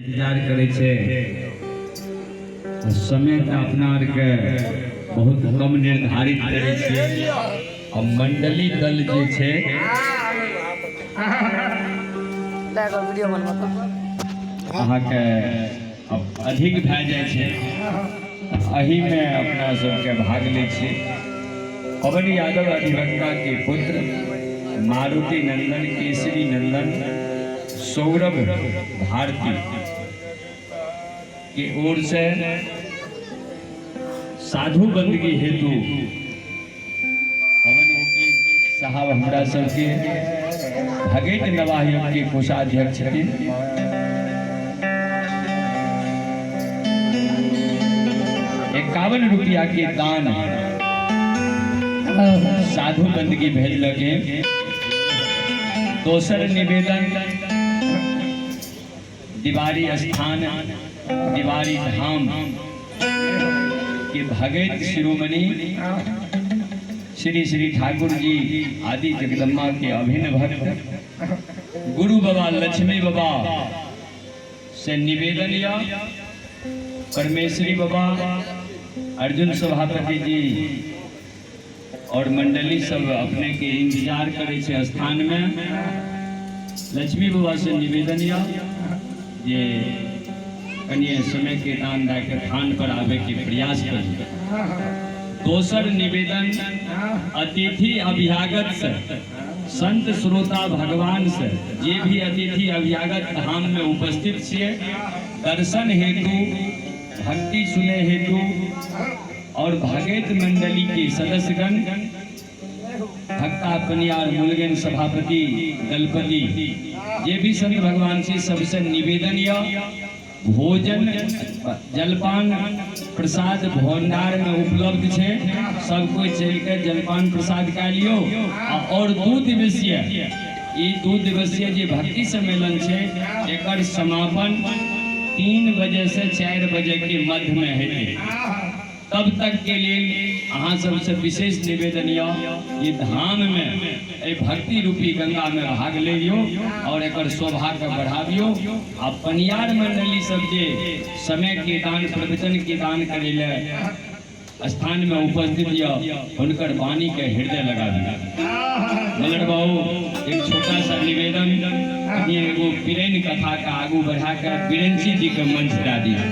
इंतजार करै छै। समय तऽ अपना आरके बहुत कम निर्धारित करै छियै आ मंडली दल जे छै अहाँके अधिक भए जाइ छै। एहिमे अपना सबके भाग लै छियै। पवन यादव अधिवक्ता के पुत्र मारुति नंदन, केसरी नंदन, सौरभ भारती के ओर से साधु बंदगी हेतु पवन वकील साहब हमरा सबके भगैत नवाहियत के कोषाध्यक्ष छथिन। 51 रुपया के दान साधु बंदगी भेजलक। दोसर निवेदन, दिवारी स्थान दिवारी धाम के भगत शिरोमणि श्री श्री ठाकुर जी आदि जगदम्बा के अभिन्न भक्त गुरु बाबा लक्ष्मी बाबा से निवेदन या परमेश्वरी बाबा अर्जुन सभापति जी और मंडली सब अपने के इंतजार करे छै स्थान में। लक्ष्मी बाबा से निवेदन या जे कनिए समय के दान दए के थान पर आवे के प्रयास करी। दोसर निवेदन, अतिथि अभ्यागत से, संत श्रोता भगवान से, जे भी अतिथि अभ्यागत धाम में उपस्थित छियै, दर्शन हेतु, भक्ति सुने हेतु और भगत मंडली के सदस्यगण, भक्ता पनियार मुलगन सभापति दलपति, जे भी संत भगवान से सबसे निवेदन यह भोजन जलपान प्रसाद भंडार में उपलब्ध छै, सब कोई चल के जलपान प्रसाद खा लियो। और 2 दिवसीय ई 2 दिवसीय जे भक्ति सम्मेलन छै एकर समापन 3 बजे से 4 बजे के मध्य में हेतै। तब तक के लिए अहाँ सबसे विशेष निवेदन यह कि धाम में एहि भक्ति रूपी गंगा में भाग लियो और एकर शोभा के बढ़ाबियो। आ पनियार मंडली सब जे समय के दान प्रवचन के दान करे ले स्थान में उपस्थित यह हुनकर वाणी के हृदय लगा दिया। मलर बाबू, एक छोटा सा निवेदन, एगो बीरेन कथा के आगू बढ़ा कर बीरेंसी जी के मंच दे दिया।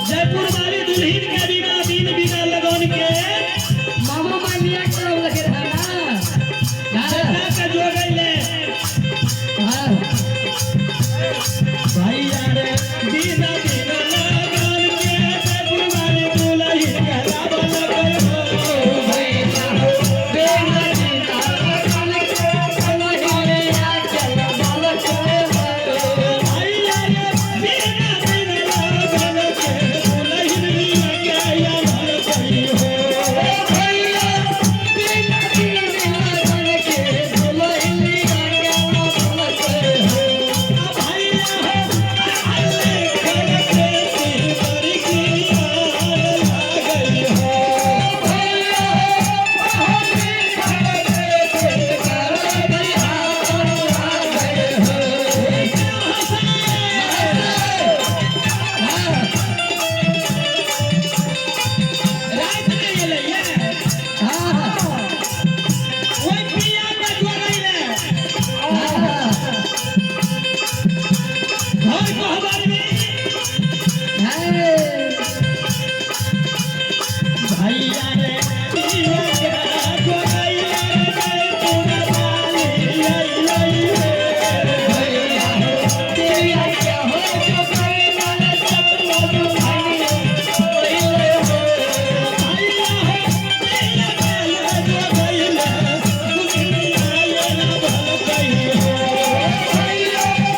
जयपुर वाली दुल्हन के बिना दिन बिना लगन के मामा मालिया के लगे रहा ना। बेटा के जो गईले। हाँ। भैया रे बिना दिन लगन के जयपुर वाली दुल्हन के लावल हो। भैया बिना दिन लगन के दुल्हनिया के लावल हो। भैया रे बिना दिन लगन के दुल्हन के लावल हो। भैया बिना दिन लगन के दुल्हनिया के लावल हो। भैया हो अल्ले खड़के सिर की आग लागल हो। भैया रात में एलै ये ओइ पिया के जोड़ैले घर कहबर में। भैया रे पिया के जोड़ैले जयपुर वाली अइलै रे। भैया हो पिया के जोड़ैले दुनिया ये ना भलकै हो। भैया हो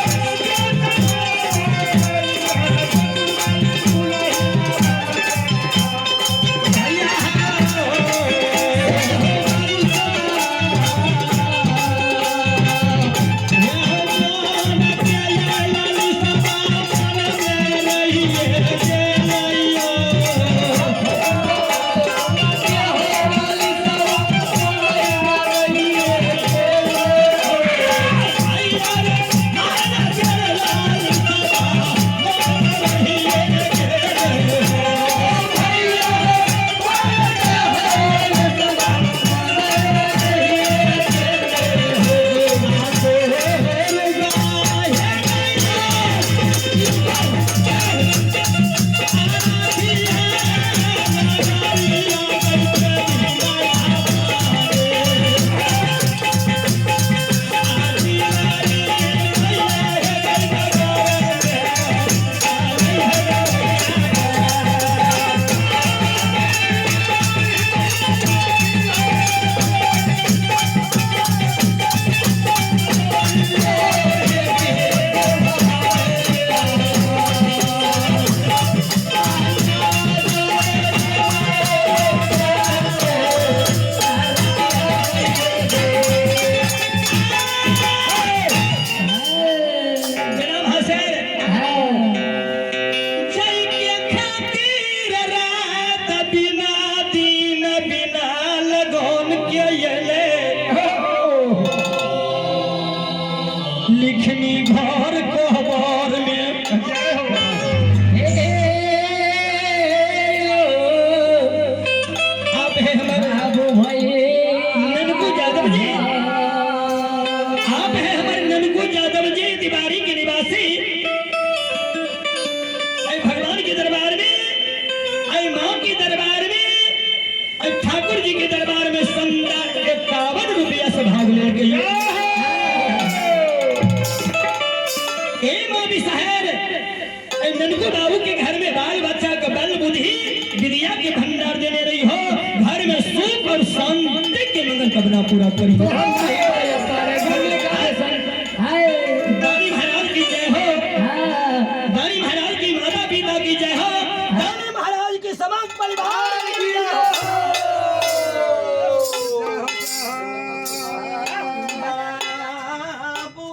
जनाब हसैन, जय के खातिर रात बिना दिन बिना लगन के अयले लिखनी घर कहबर में। आप है हमारे ननकू यादव जी, आप है हमारे ननकू यादव जी तिवारी के निवासी। आई भगवान के दरबार में, आई माँ के दरबार में, आई ठाकुर जी के दरबार में संदा 51 रुपया से भाग ले गई। ए मोदी साहब, ए ननकू बाबू के घर में बाल बच्चा का बल बुद्धि विद्या के भंडार देने रही हो, घर में सुख और शांति के मंगल कबना पूरा करी हो। दानी महाराज की जय हो, दानी महाराज की माता पिता की जय हो, दानी महाराज के समस्त परिवार की जय हो। बाबू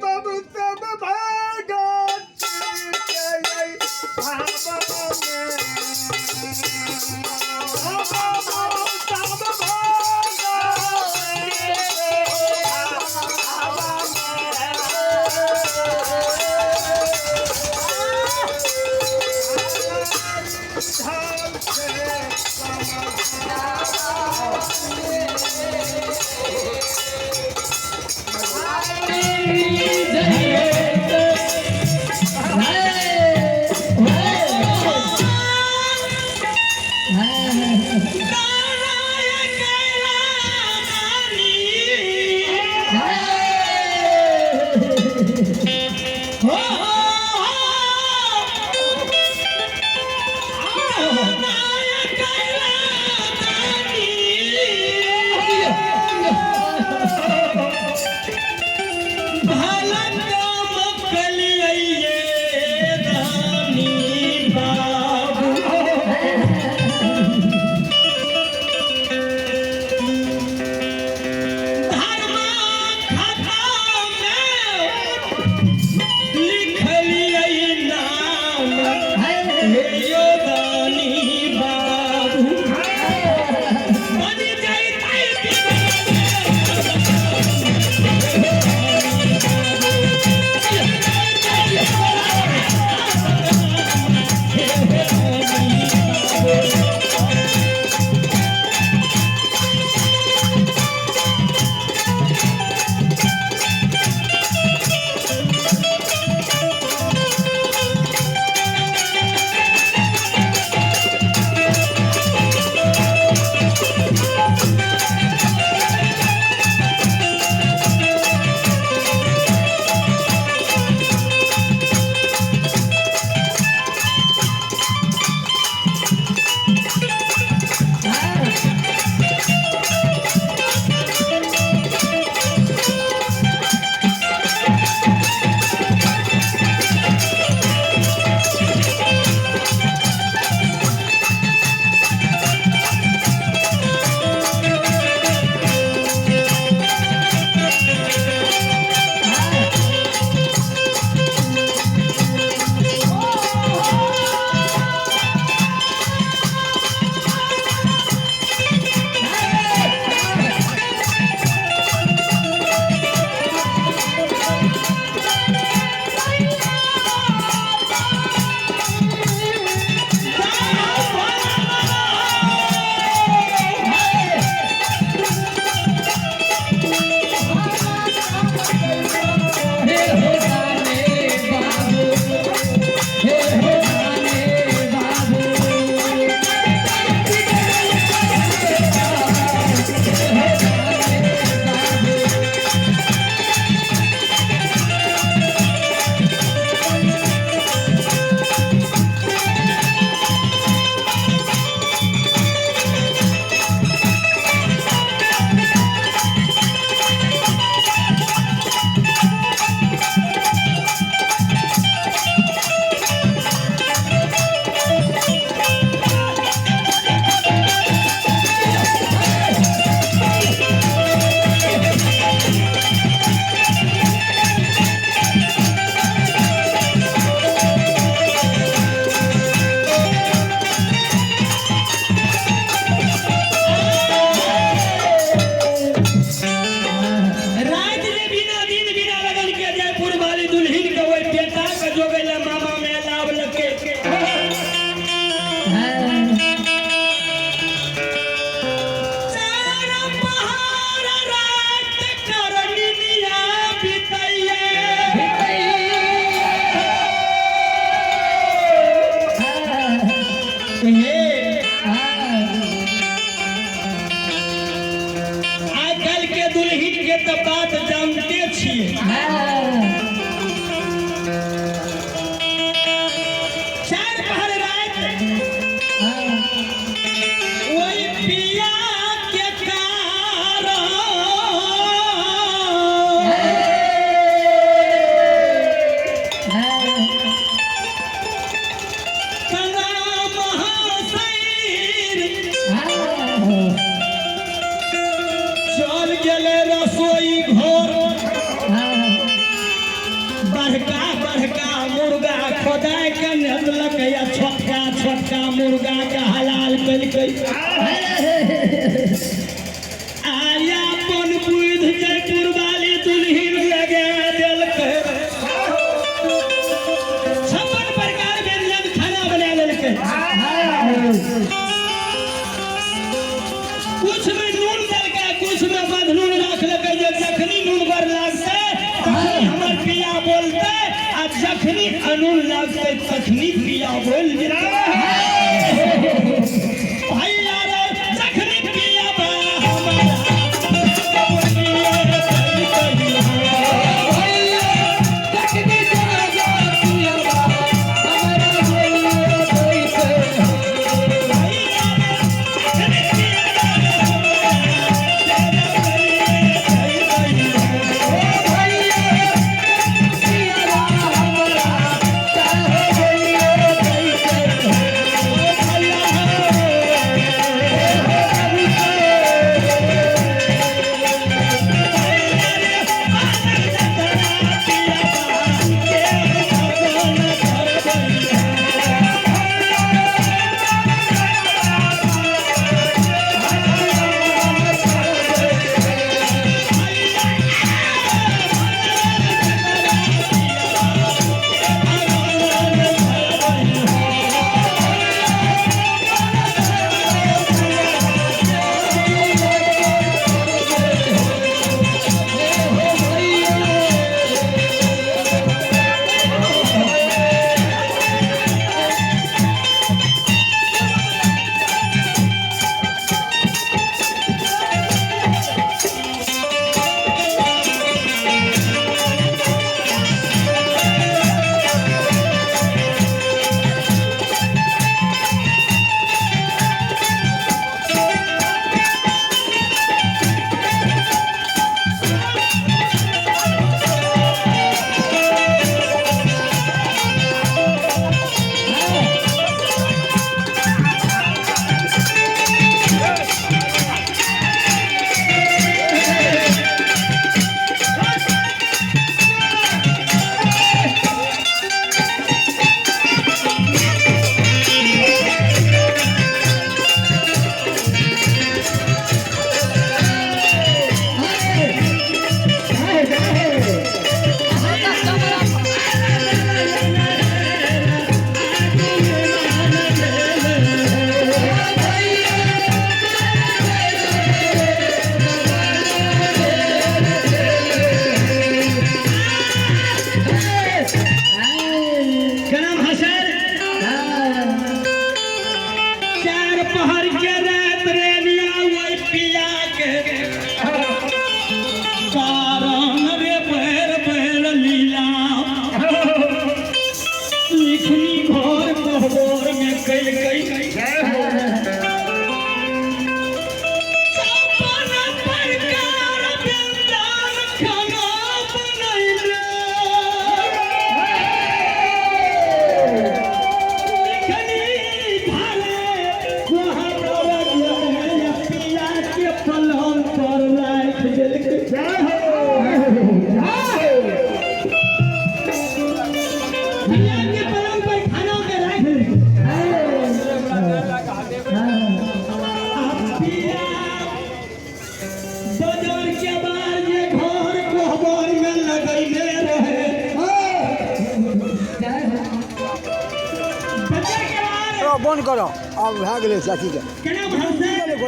बाबू सब भगत के भाव में। हो हो नायक भला काम कलिए दानी बाबू। धर्मा खाता में लिखलिए नाम हे यो दानी बाबू। बनि जैतै। हे हो दाने बाबू, हे हो दाने बाबू। राति में बिना दिन बिना लगन के जयपुर वाली दुल्हन के ओहि बेटा के जोगै ला मामा में लाभ लके। चार पहाड़ रात करनिया बितैये। हे, आइ काल्हि के दुल्हन के तऽ बात जानते छियै। चार पहर राति ओहि पिया के कारण कना महाशैर चल गेलै रसोई घर। बड़का बड़का मुर्गा खोदाय के नेतलक या छोटका छोटका मुर्गा के हलाल केलकै। आया अपन बुद्धि जयपुर वाली दुल्हन लगा देलकै। 56 प्रकार व्यंजन खाना बना लेलकै। कुछ में नून देलकै, कुछ में मधनून राखलकै जे जखनी नून बर लागतै तखनी हमर पिया बोलतै आ जखनी अनून लागतै तखनी पिया बोल जेतै। भैया रे, जखनी पिया बा हमारा बोलिए। बंद करऽ, आब भए गेलै चाचीके। केना भरतै?